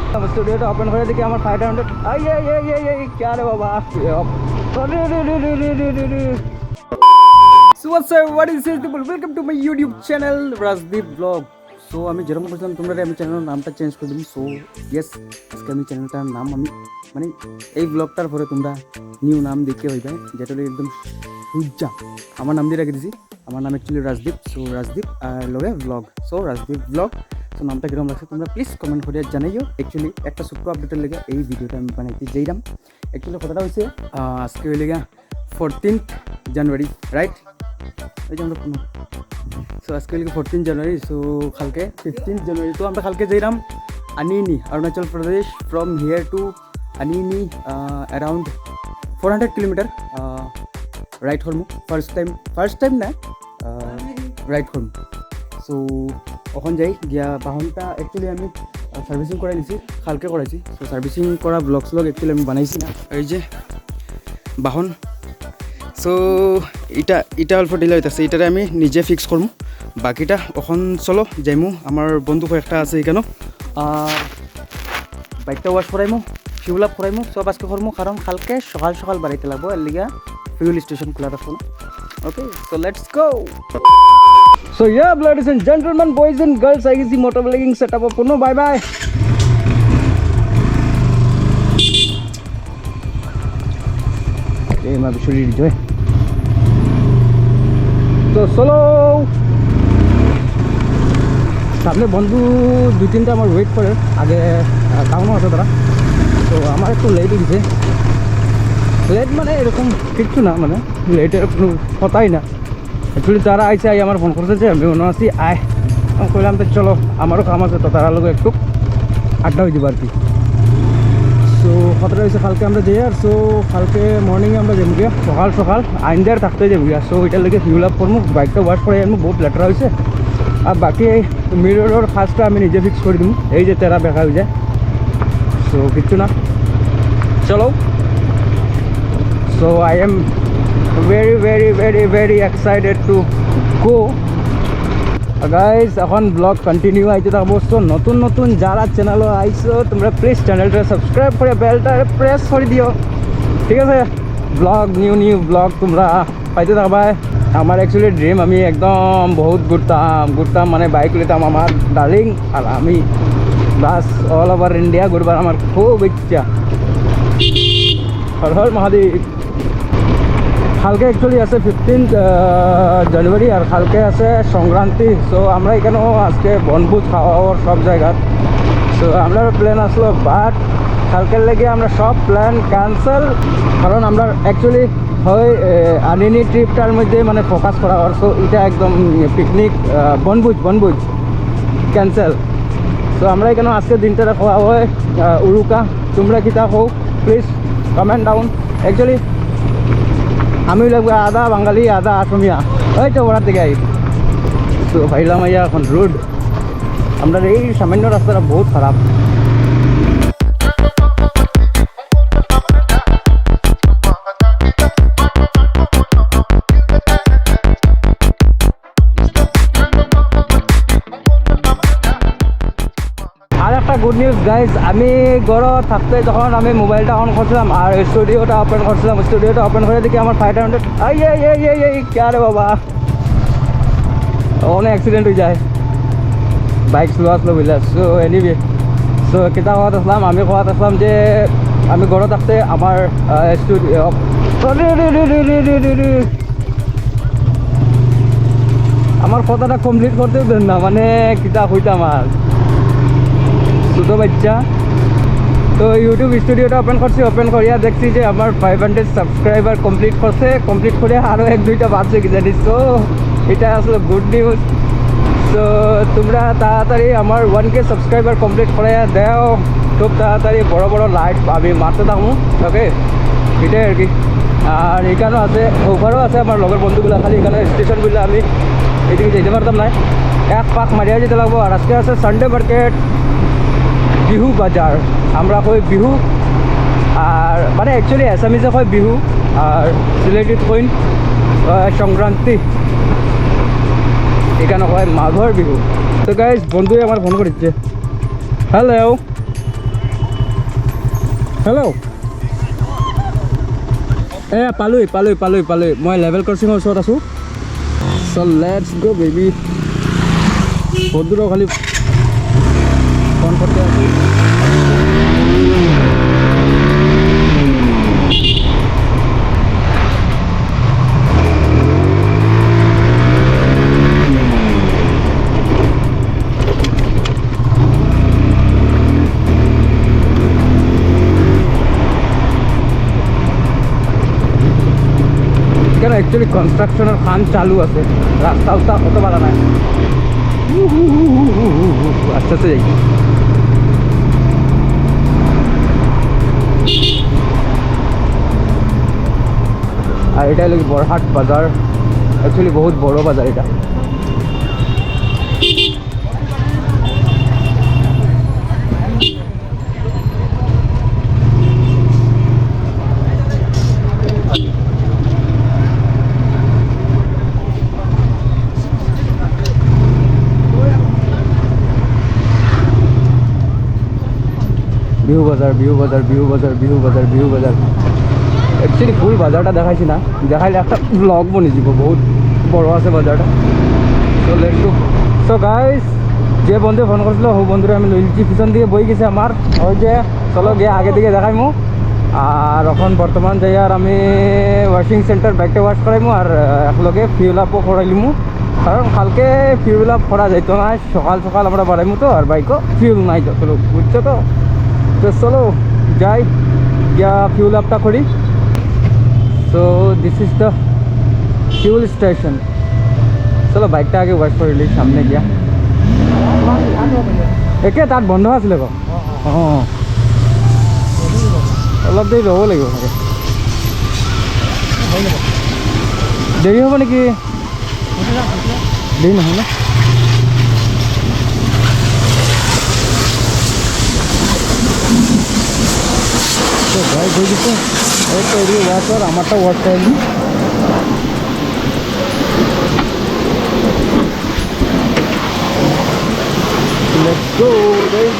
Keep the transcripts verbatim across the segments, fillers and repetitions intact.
স্টুডিওটা ওপেন করে দেখি আমার ফাইভ হান্ড্রেড। আই, আই, আই, আই, আই, কে রে বাবা? So what's up, what is this, people? Welcome to my YouTube channel, Rajdeep Vlog. So আমি যেরকম বলছিলাম তোমরা, আমি চ্যানেলের নামটা চেঞ্জ করে দিই। সো ইয়েস, আজকে আমি চ্যানেলটার নাম আমি, মানে, এই ব্লগটার পরে তোমরা নিউ নাম দেখতে হইবে, যেটা হলো একদম সুজা। আমার নাম দিয়ে রেখে দিছি, আমার নাম অ্যাকচুয়ালি রাজদীপ। সো রাজদীপ আর লগে ব্লগ, সো রাজদীপ ব্লগ। তো নামটা কিরকম লাগছে তোমরা প্লিজ কমেন্ট করে জানাইও। অ্যাকচুয়ালি একটা ছোট্ট আপডেটের লেগে এই ভিডিওটা আমি বানাইতে যাইলাম। অ্যাকচুয়ালি কথাটা হচ্ছে, আহ, আজকে হইলে গিয়া ফোরটিন্থ জানুয়ারি, রাইট? এই যে আমরা কোনো, সো আজকে হইলে ফোরটিন্থ জানুয়ারি। সো কালকে ফিফটিন্থ জানুয়ারি, তো আমরা কালকে যাইলাম আনিনি, অরুণাচল প্রদেশ। From here to আনিনি, আহ, around four hundred kilometer, আহ, রাইড করমু। ফার্স্ট টাইম, ফার্স্ট টাইম না, রাইড করমু। সো ওখান যাই গিয়া বাহনটা অ্যাকচুয়ালি আমি সার্ভিসিং করাই নিছি, কালকে করাইছি। তো সার্ভিসিং করা ব্লগস ব্লগ অ্যাকচুয়ালি আমি বানাইছি না। এই যে বাহন, সো এটা, এটা অল্প ঢিলা হইতাছে, এটারে আমি নিজে ফিক্স করমু। বাকিটা অখন চলো যাইমু, আমার বন্ধু কয়েকটা আছে এখানো। আর বাইকটা ওয়াশ করাইমু, ফিউল আপ করাইমু, সব আজকে করমু, কারণ কালকে সকাল সকাল বাড়াইতে লাগবো, এর লিগা ফিউল স্টেশন খোলা রাখবো না। Okay, so let's go. So yeah, ladies and gentlemen, boys and girls, I গেছি মোটর ব্লগিং সেটআপে পুনঃ। Bye bye. এই মা বিশ্বজিৎ জয়। তো চলো, সামনে বন্ধু দুই তিনটা আমার ওয়েট করে, আগে টাউনও আছে তারা। তো আমার একটু লেট হয়ে গেছে। লেট মানে এরকম কিচ্ছু না, মানে লেটের কোনো কথাই না। অ্যাকচুয়ালি তারা আইছে, আই আমার ফোন করছে যে আমি অনো আছি, আয়। আমি কইলাম তো চলো, আমারও কাম আছে, তো তারার লগে একটু আড্ডা হয়ে যাবো আর কি। সো কথাটা হয়েছে কালকে আমরা যাই, আর সো কালকে মর্নিংয়ে আমরা যাবো গিয়া সকাল সকাল আইন্দার থাকতে যাবো গিয়া। সো এটার লেগে ফিউল আপ করবো, বাইকটা ওয়াশ করে আনবো, বহুত লেটেরা হয়েছে। আর বাকি এই মিররের কাজটা আমি নিজে ফিক্স করে দিবো, এই যে তেরা বেকা হয়ে যায়। সো কিচ্ছু না, চলো। So I am very, very, very, very excited to go. Guys, এখন ব্লগ কন্টিনিউ আইতে থাকবো। সো নতুন নতুন যারা চ্যানেলও আইছো, তোমরা প্লিজ চ্যানেলটা সাবস্ক্রাইব করে বেলটা প্রেস করে দিও, ঠিক আছে? ব্লগ, নিউ নিউ ব্লগ তোমরা পাইতে থাকবায়। আমার অ্যাকচুয়ালি ড্রিম, আমি একদম বহুত ঘুরতাম, ঘুরতাম মানে বাইক লইতাম আমার ডার্লিং, আর আমি বাস অল ওভার ইন্ডিয়া ঘুরবার আমার খুব ইচ্ছা। হর হর মহাদেব। কালকে অ্যাকচুয়ালি আছে ফিফটিন্থ জানুয়ারি, আর কালকে আছে সংক্রান্তি। সো আমরা এখানেও আজকে বনভোজ খাওয়া ওর সব জায়গার। সো আমরা প্ল্যান আসলো, বাট কালকের লেগে আমরা সব প্ল্যান ক্যান্সেল, কারণ আমরা অ্যাকচুয়ালি হয় আনিনি ট্রিপটার মধ্যে মানে ফোকাস করা ওর। সো এটা একদম পিকনিক, বনভোজ, বনভোজ ক্যান্সেল। তো আমরা এখানে আজকে দিনটা খাওয়া হয় উরুকা। তোমরা কিতা কও, প্লিজ কমেন্ট ডাউন। অ্যাকচুয়ালি আমি লাগবে আধা বাঙালি, আধা আসামিয়া। ওই তো ওরা থেকে আই। তো ভাইলাম আইয়া এখন রোড, আমরা এই সামান্য রাস্তাটা বহুত খারাপ। আর একটা গুড নিউজ গাইস, আমি ঘরো থাকতে যখন আমি মোবাইলটা অন করছিলাম আর স্টুডিওটা ওপেন করছিলাম, স্টুডিওটা ওপেন করে দেখি আমার ফাইভ হান্ড্রেড, আই, আই, আই, আই, আই, কে রে বাবা, অনেক অ্যাক্সিডেন্ট হয়ে যায়, বাইক স্লো আসলো বুঝলে। সো এনিওয়ে, সো কিতা কথা আসলাম, আমি কথা আসলাম যে আমি ঘরো থাকতে আমার স্টুডিও, আমার কথাটা কমপ্লিট করতেও দেন না, মানে কিতা কইতাম আর, ছোট বাচ্চা। তো ইউটিউব স্টুডিওটা ওপেন করছি, ওপেন করিয়া দেখছি যে আমার ফাইভ হান্ড্রেড সাবস্ক্রাইবার কমপ্লিট করছে, কমপ্লিট করে আরও এক দুইটা বাড়ছে কি জানি। তো এটা আসলে গুড নিউজ। তো তোমরা তাড়াতাড়ি আমার ওয়ান কে সাবস্ক্রাইবার কমপ্লিট করে দাও খুব তাড়াতাড়ি, বড় বড় লাইভ আমি মারতে থাকবো। ওকে, এটাই আর কি। আর এখানেও আছে, ওপারেও আছে আমার লগর বন্ধুগুলা, খালি এখানে স্টেশন বুঝলে আমি এদিকে যেতে পারতাম না, এক পাক মারিয়া যেতে লাগবো। আর আজকে আছে সানডে মার্কেট, বিহু বাজার, আমরা কই বিহু, আর মানে অ্যাকচুয়ালি অ্যাসামিজে কয় বিহু, আর সিলেটিত কইন সংক্রান্তি, এখানে কয় মাঘর বিহু। তো গাইস, বন্ধুয়ে আমার ফোন করেছে। হ্যালো। হেল্ল'। এ, পালোহি, পালোহি, পালোহি, পালোহি। মই লেভেল ক্ৰচিঙৰ ওচৰত আছোঁ। So let's go, baby। বন্ধুটো খালি ফোন করতে আছে। এখানে actually কনস্ট্রাকশনের কাম চালু আছে, রাস্তা উতা অত বালা নাই। আস্তে আস্তে যাই। আর এটা হলো কি বড়হাট বাজার, actually বহুত বড় বাজার এটা। বিহু বাজার, বিহু বাজার, বিহু বাজার, বিহু বাজার, বিহু বাজার। Actually ফুল বাজারটা দেখাইছি না, দেখাইলে একটা ব্লগ বনি যাব, বহুত বড় আছে বাজারটা। So let's go। So guys, যে বন্ধু ফোন করছিল, হো বন্ধুরে আমি লইলছি, পিছন দিকে বই গেছে আমার। ওই যে, চলো গিয়া আগে দিকে দেখাইমু। আর এখন বর্তমান যাই আর আমি ওয়াশিং সেন্টার বাইকটা ওয়াশ করাইমু আর, আহ, একলগে ফিউল আপও করাইলিমু, কারণ কালকে ফিউল আপ করা যাইতো না। সকাল সকাল আমরা বাড়াইমু তো, আর বাইকও ফিউল নাই যত লোক, বুঝছো তো? তো চলো যাই, গিয়া ফিউল আপটা করি। So this is the fuel station। চলো বাইকটা আগে ওয়াশ করিলি সামনে গিয়া। একে তাত বন্ধ আছিল গো। অ। অলপ দেৰি ৰ'ব লাগিব চাগে। দেৰি হ'ব নেকি? দেৰি নহয় ন? তো গাইজ, হৈ গৈছে। এই তো এদিকে ৱাশ্ব আৰু আমাৰটা ৱাশ্ব কৰিলোঁ। Let's go, guys।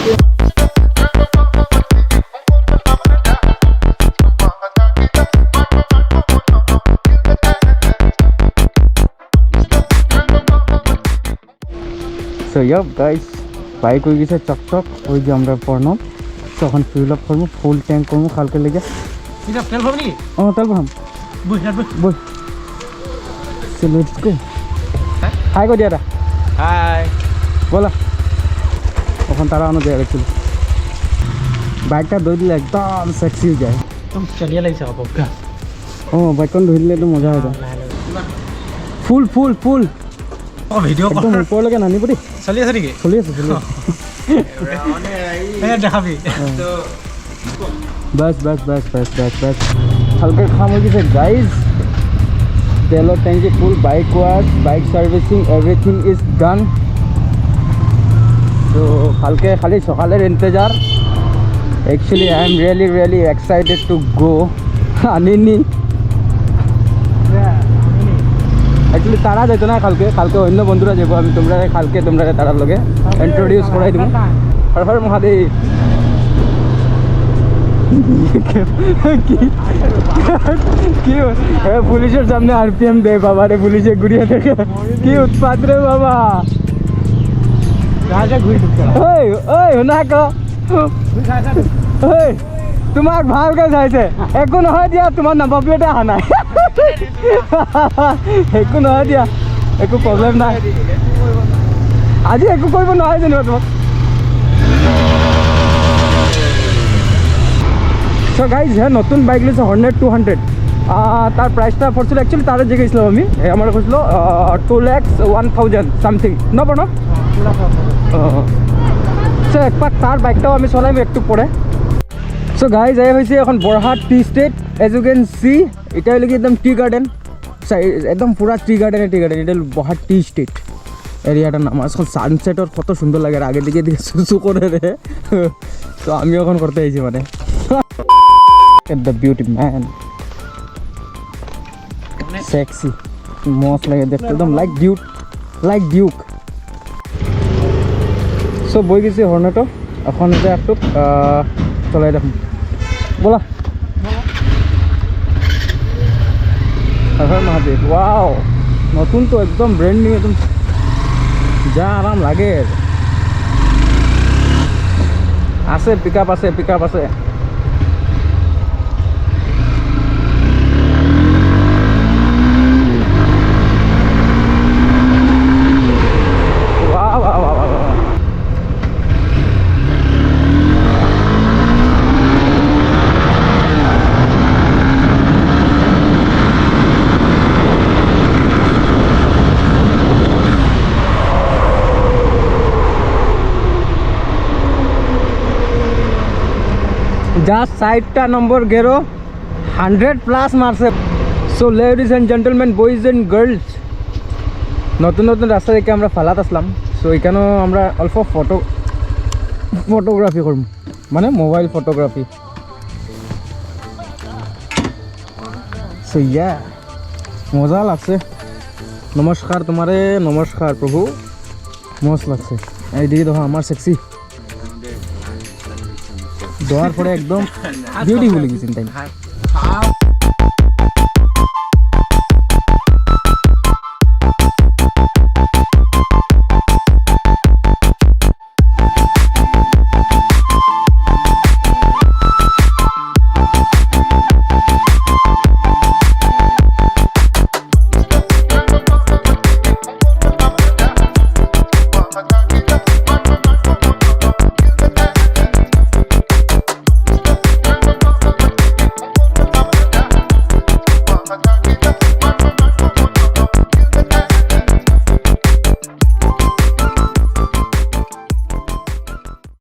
So yep guys, bike হয়ে গেছে চকচক। ওই যে আমরা পড়লাম, তখন ফিউল আপ করবো, ফুল ট্যাঙ্ক করবো কালকে লেগে। এটা তেল ভরবি? ও, তেল ভরাম। বই, আর বই। বই। So let's go। হাই কো দিয়া। হাই। বলা। এখন তারা আনো দেয়া গেছিল। বাইকটা দই দিলে একদম সেক্সি হয়ে যায়। একদম চলিয়া লাগিছে, অবজ্ঞা। ও, বাইকখন ধৰি দিলে একদম মজা হৈ যায়। লাহে লাহে। ফুল, ফুল, ফুল। অ, ভিডিঅ' একদম কল। ওপৰলৈকে নানিব দেই। চলি আছে নেকি? চলি আছে, চলি আছে। এ, দেখাবি। বাছ, বাছ, বাছ। ভালকৈ কাম হৈ গৈছে, গাইজ। তেলৰ টেংকি ফুল, বাইক ৱাছ, বাইক চাৰ্ভিচিং, everything is done। তো কালকে খালি সকালের ইন্তজার। Actually, I am really, really excited to go। আনিনি। Actually, তারা যাইতো না কালকে, কালকে অন্য বন্ধুরা যাইবো। আমি তোমরা কালকে তোমরা তারার লগে ইন্ট্রোডিউস করাই দিমু। হর হর মহাদেব। কি, কি, এ, পুলিশের সামনে আরপিএম দে বাবা রে, পুলিশে ঘুরিয়ে দেখে। কি উৎপাত রে বাবা। ওই, ওই, হুনা কো। ওই, তোমাক ভালকে চাইছে। একো নহয় দিয়া, তোমাৰ নাম্বাৰ প্লেট অহা নাই। একো নহয় দিয়া, একো প্ৰব্লেম নাই। আজি একো কৰিব নোৱাৰে যেনিবা তোমাক। So guys, হে নতুন বাইক লৈছে, হৰ্নেট টু হাণ্ড্ৰেড। আহ, তাৰ প্ৰাইচটা পড়ছিল, actually তারে জিজ্ঞেস করছিলাম আমি, এ আমার কইছিল টু ল্যাক্স ওয়ান থাউজেন্ড সামথিং, না বড়? অ। So এক পাক তার বাইকটাও আমি চলাইমু একটু পরে। So গাইজ, এই হইছে এখন বড়হাট টি state, as you can see, এটা হইলো কি একদম টি গার্ডেন, একদম পুরা টি গার্ডেন, টি গার্ডেন, এটা হইলো বড়হাট টি স্টেট এরিয়াটার নাম। আজকাল সানসেটর কত সুন্দর লাগে, আর আগের দিকে দিকে সুসু করে রে। তো আমি এখন করতে আইছি মানে। At the beauty man। Sexy. মস্ত লাগে দেখতে, একদম like Duke, like Duke. So বই গেছি হর্নেটো, এখন এটা একটু, আহ, চলাই দেখুন। বলা। হর হর মহাদেব। ওয়াও, নতুন তো, একদম ব্র্যান্ড নিউ, একদম যা আরাম লাগে। আছে, পিক আপ আছে, পিক আপ আছে। বাহ, বাহ, বাহ, বাহ, বাহ। Just ষাইটটা নম্বর গেরো, হান্ড্রেড প্লাস মারছে। So ladies and gentlemen, boys and girls, নতুন নতুন রাস্তা দেখে আমরা ফালাত আসলাম। So এখানেও আমরা অল্প ফটো, ফটোগ্রাফি করব, মানে মোবাইল ফটোগ্রাফি। So yeah, মজা লাগছে। নমস্কার তোমারে, নমস্কার প্রভু, মস্ত লাগছে। এইদিকে দেখো আমার সেক্সি দেওয়ার পরে একদম বিউটিফুল হয়ে গেছে তাই।